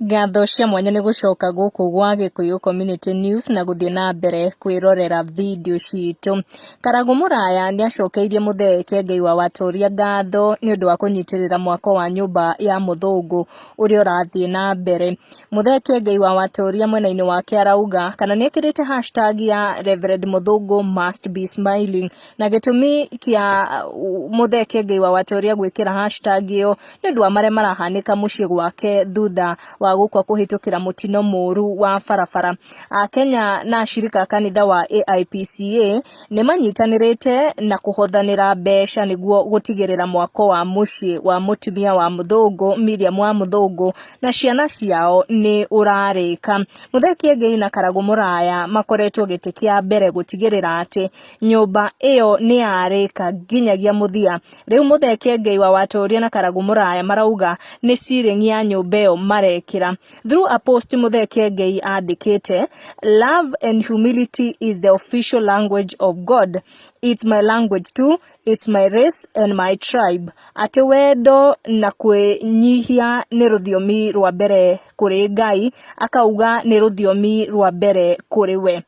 Ngatho cia mwanya nĩ gũcoka gũkũ gwa Gĩkũyũ Community News na gũthiĩ na mbere kwĩrorera video citũ. Karagũ Mũraya nĩ acokeirie Mũthee Kĩengei wa Watoria ngatho nĩ ũndũ wa kũnyitĩrĩra mwako wa nyũmba ya mũthũngũ ũrĩa ũrathiĩ na mbere. Mũthee Kĩengei wa Watoria mwena-inĩ wake arauga kana nĩ ekĩrĩte hashtag ya Reverend Mũthũngũ must be smiling, na gĩtũmi kĩa Mũthee Kĩengei wa Watoria gwĩkĩra hashtag ĩyo nĩ ũndũ wa marĩa marahanĩka mũciĩ gwake thutha wa gũkua kũhĩtũkĩra mũtino mũru wa barabara. Akenya na ashirika a kanitha wa AIPCA nĩ manyitanĩrĩte na kũhothanĩra mbeca nĩguo gũtigĩrĩra mwako wa mũciĩ wa mũtumia wa mũthũngũ Miriam wa Mũthũngũ na ciana ciao nĩ ũrarĩka. Mũthee Kĩengei na Karagũ Mũraya makoretwo gĩtĩ kĩa mbere gũtigĩrĩra atĩ nyũmba ĩyo nĩ yarĩka nginyagia mũthia. Rĩu Mũthee Kĩengei wa Watoria na Karagũ Mũraya marauga nĩ ceiling ya nyũmba ĩyo marekĩra. Through a post Mũthee Kĩengei andĩkĩte, "Love and humility is the official language of God. It's my language too, it's my race and my tribe." Atĩ wendo na kwĩnyihia nĩ rũthiomi rwa mbere kũrĩ Ngai, akauga nĩ rũthiomi rwa mbere kũrĩ we.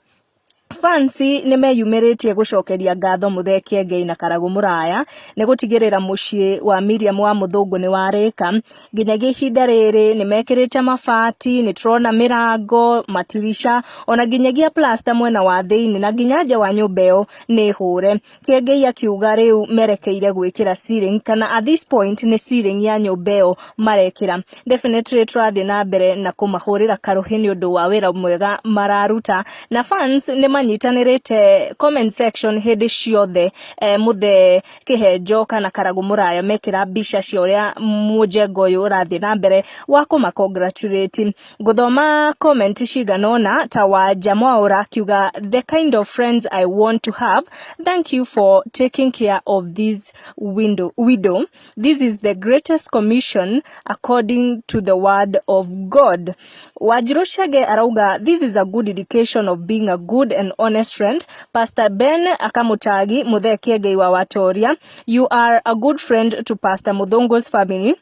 Fans nĩ meyumĩrĩtie gũcokeria ngatho Mũthee Kĩengei na Karagũ Mũraya nĩ gũtigĩrĩra mũciĩ wa Miriam wa Mũthũngũ nĩ warĩka. Nginyagia ihinda rĩrĩ nĩ mekĩrĩte mabati, nĩ tũrona mĩrango, matirica ona nginyagia plaster mwena wa thĩinĩ na nginya nja wa nyũmba ĩyo nĩ hũre. Kĩengei akiuga rĩu merekeire gwĩkĩra ceiling, kana at this point nĩ ceiling ya nyũmba ĩyo marekĩra. Definitely tũrathiĩ na mbere na kũmahũrĩra karũhĩ nĩ ũndũ wa wĩra mwega mararuta, na fans nĩ manyitanĩrĩte comment section hĩndĩ ciothe Mũthee Kĩhenjo kana Karagũ Mũraya mekĩra mbica cia ũrĩa mũjengo ũyũ ũrathiĩ na mbere wa kũma congratulate. Ngũthoma comment cigana ũna ta Wanja Mwaũra akiuga, "The kind of friends I want to have. Thank you for taking care of this widow. This is the greatest commission according to the word of God." Wanjiru Chege arauga, "This is a good indication of being a good and honest friend." Pastor Ben akamũtagi Mũthee Kĩengei wa Watoria, "You are a good friend to Pastor Muthungu's family.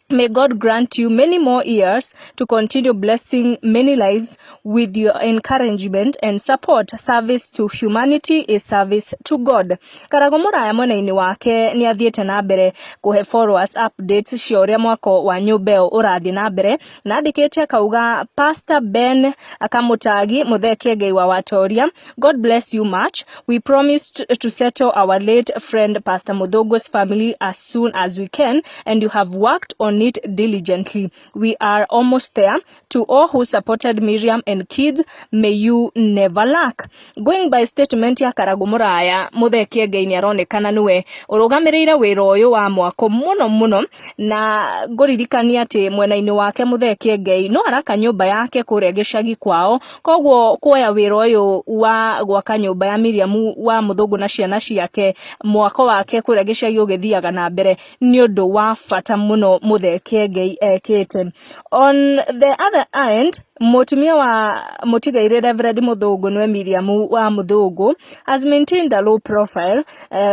May God grant you many more years to continue blessing many lives with your encouragement and support. Service to humanity is service to God." Karago Mũraya mwena-inĩ wake nĩ athiĩte na mbere kũhe followers updates cia ũrĩa mwako wa nyũmba ĩyo ũrathiĩ na mbere, na andĩkĩte akauga, "Pastor Ben akamũtagi Mũthee Kĩengei wa Watoria, God bless you much. We promised to settle our late friend Pastor Muthungu's family as soon as we can, and you have worked on it diligently. We are almost there. To all who supported Miriam and kids, may you never lack." Going by statement ya Karagu Muraya, Mũthee Kĩengei nĩ aronekana nĩwe ũrũgamĩrĩire wĩra ũyũ wa mwako mũno mũno, na ngũririkania atĩ mwena-inĩ wake Mũthee Kĩengei no araka nyũmba yake kũrĩa gĩcagi kwao, koguo kuoya wĩra ũyũ wa gwaka nyũmba ya Miriam wa Mũthũngũ na ciana ciake, mwako wake kũrĩa gĩcagi ũgĩthiaga na mbere, nĩ ũndũ wa bata mũno Mũthee Kĩengei ekĩte. On the other end, mũtumia wa mũtigairĩ Reverend Mũthũngũ, nĩwe Miriam wa Mũthũngũ, has maintained a low profile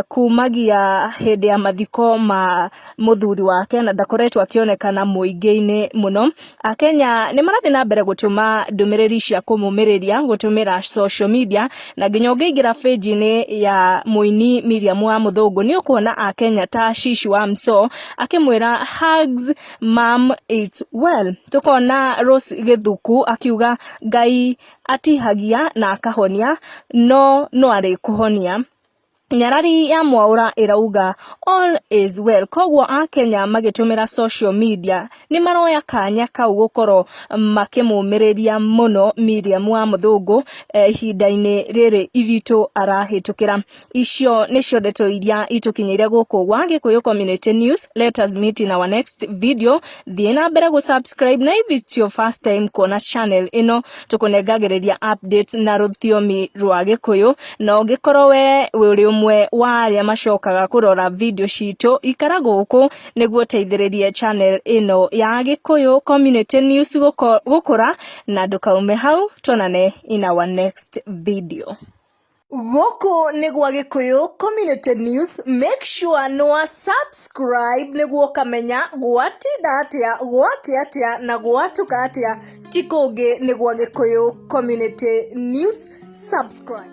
kumagia hĩndĩ ya mathiko ma mũthuri wake, na ndakoretwo akĩonekana mũingĩ-inĩ mũno. Akenya nĩ marathiĩ na mbere gũtũma ndũmĩrĩri cia kũmũmĩrĩria gũtũmĩra social media, na nginya ũngĩingĩra page-inĩ ya mũini Miriam wa Mũthũngũ nĩ ũkuona Akenya ta Shishi wa Mso akĩmwĩra, "Hugs mom, it's well." Tukona Rose Gĩthuku akiuga, "Ngai atihagia na akahonia, no no arĩkũhonia." Nyarari ya Mwaũra ĩrauga, "All is well." Koguo Akenya magĩtũmĩra social media nĩ maroya kanya kau gũkorwo makĩmũmĩrĩria mũno Miriam wa Mũthũngũ ihinda-inĩ rĩrĩ iritũ arahĩtũkĩra. Icio nĩcio ndeto iria itũkinyĩire gũkũ gwa Gĩkũyũ Community News. Let us meet in our next video. Thiĩ na mbere gũ subscribe, na if it's your first time kuona channel ĩno, tũkũnengagĩrĩria updates na rũthiomi rwa Gĩkũyũ, na ũngĩkorwo we ũrĩ ũmwe wa arĩa macokaga kũrora video citũ, ikara gũkũ nĩguo ũteithĩrĩrie channel ĩno ya Gĩkũyũ Community News gũkũra, na ndũkaume hau. Tuonane in our next video. Gũkũ nĩ gwa Gĩkũyũ Community News. Make sure nĩ wa subscribe nĩguo ũkamenya gwatinda atĩa, gwakĩa atĩa na gwatuka atĩa. Ti kũngĩ, nĩ gwa Gĩkũyũ Community News. Subscribe.